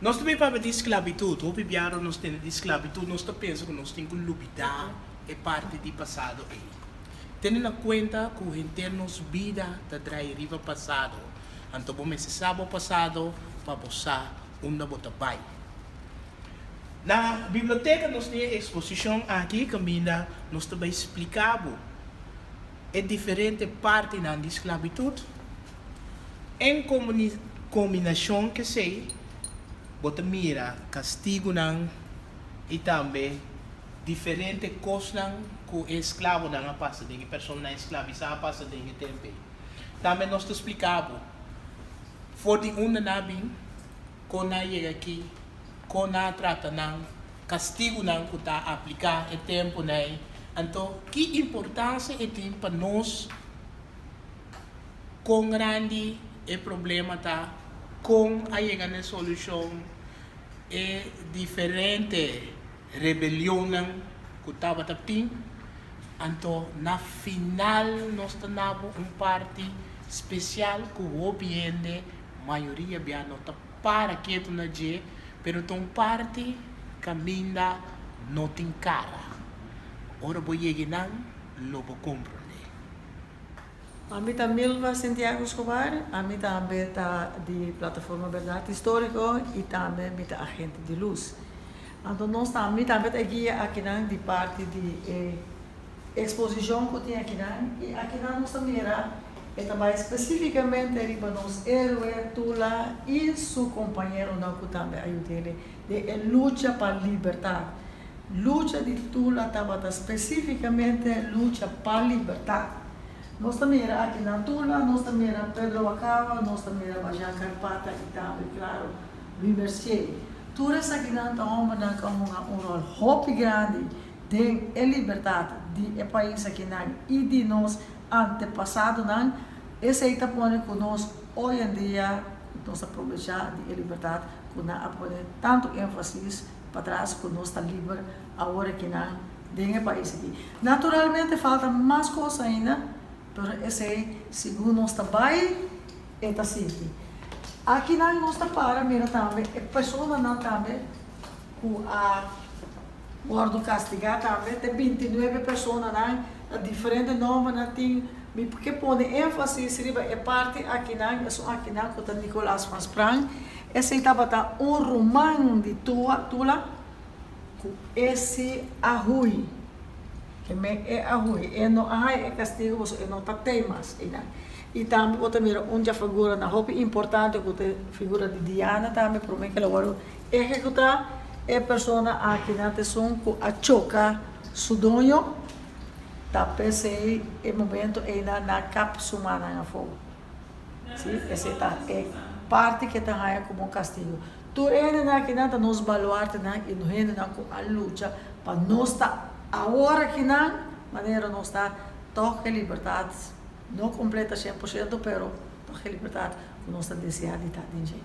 Nos ta bin papia di sklabitut. Hopi biaha nos tende di sklabitut nos ta pensa ku nos tin ku lubidá e parti di pasado ei. Tene na kuenta ku henter nos bida ta drai riba pasado. Anto bo mester sa bo pasado pa bo sa unda bo ta bai. Na biblioteka nos tin e eksposishon aki kaminda nos ta bai splika bo e diferente partinan di sklabitut. En kombinashon ku esei bo ta mira kastigunan i tambe diferente kosnan ku e esklabonan a pasa den, e personanan esklabisá a pasa den e tempu ei. Tambe nos ta splika bo for di unda nan a bin, kon nan a yega aki, kon nan a trata nan, kastigunan ku ta apliká e tempunan ei. Anto ki importansia e tin pa nos kon grandi e problema ta, kon a yega na e solushon, e diferente rebelionnan ku tabata tin. Anto na final nos ta na bo un parti spesial ku hopi hende mayoria bia no ta para ketu na dje, pero ta un parti kaminda no tin kara. Ora bo yega einan lo bo komprondé. Ami ta Milva Santiago Escobar, ami tambe ta di Plataforma Berdad Historico y tambe mi ta agente di luz. Anto nos ta, mi tambe ta e guia akinan di parti di e exposicion cu tin akinan y akinan nos ta mira e ta bay specificamente riba nos héroe Tula y su compañeronan cu tambe a yud'ele den e lucha pa libertad. Lucha di Tula tabata spesífikamente lucha pa libertat. Nos ta mira aki na Tula, nos ta mira Pedro Wakawa, nos ta mira Bajan Karpata i tambe, klaro, Louis Mercier. Tur esakinan ta hòmbernan ku a hunga un ròl hopi grandi den e libertat di e pais akinan i di nos antepasadonan. Esei ta pone ku nos oy en dia nos ta probechá di e libertat ku nan a pone tantu énfasis Patras ku nos ta liber awor akinan den e pais aki. Naturalmente falta mas kos ainda, pero esei segun nos ta bai e ta sinti. Akinan nos ta para mira tambe e personanan tambe ku a wòrdu kastigá tambe, te bintinuebe personanan na diferente nòmbernan tin. Mi ke pone énfasis riba e parti akinan, esun akinan ku ta Nicolaas van Sprang. Esei tabata un ruman di Tula ku e si a hui. Ke men e a hui, e no a haña e kastigu pasobra e no ta tei mas einan. I tambe bo ta mira un dja figuranan hopi importante ku ta e figura di Diana tambe promé ku el a wòrdu ehekutá. E persona akinan ta esun ku a choka su doño, ta p'esei e momento einan nan a kap su mannan afó. Sí, esei ta e parti ke ta haña komo kastigu. Tur e hendenan akinan ta nos baluartenan i nos hendenan ku a lucha pa nos ta awor akinan manera nos ta tòg e libertat, no kompleta 100% pero tòg e libertat ku nos ta deseá di ta den dje.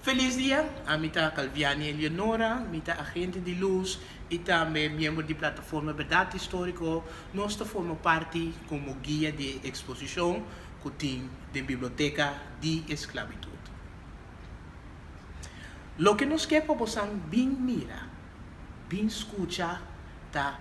Felis dia, ami ta Calviani Eleonora, mi ta agente di luz y tambe miembro di Plataforma Berdad Historico. Nos ta forma parti como guia di e exposicion cu tin den Biblioteca di Esclavitud. Loke nos ke pa bosan bin mira, bin scucha ta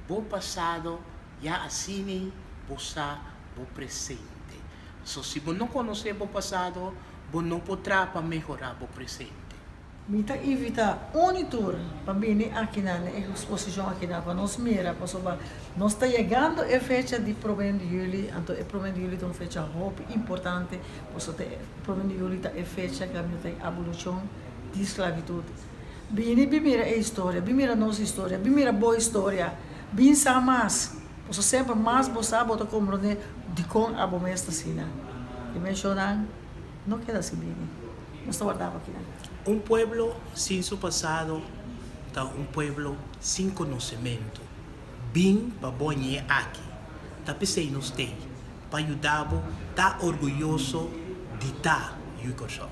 bo pasado ya asini bo sa bo presente. So si bo no conoce bo pasado, bo no por traha pa mehora bo presente. Mi ta invita un i tur pa bini akinan na e exposicion akinan pa nos mira pasobra nos ta yegando e fecha di prome di juli anto e prome di juli ta un fecha hopi importante pasobra e prome di juli ta e fecha ku ta e abolishon di sklavitud. Bini bin mira e historia, bin mira nos historia, bin mira bo historia, bin sa mas pasobra semper mas bo sa bo ta komprende dikon abo mes ta asina. E menshonan no keda sin bini. Nos ta warda bo akinan. Un pueblo sin su pasado. ta un pueblo sin konosementu. Bin pa bo hañ'é aki. Ta p'esei nos t'ei, pa yuda bo ta orguyoso di ta Yu Kòrsou.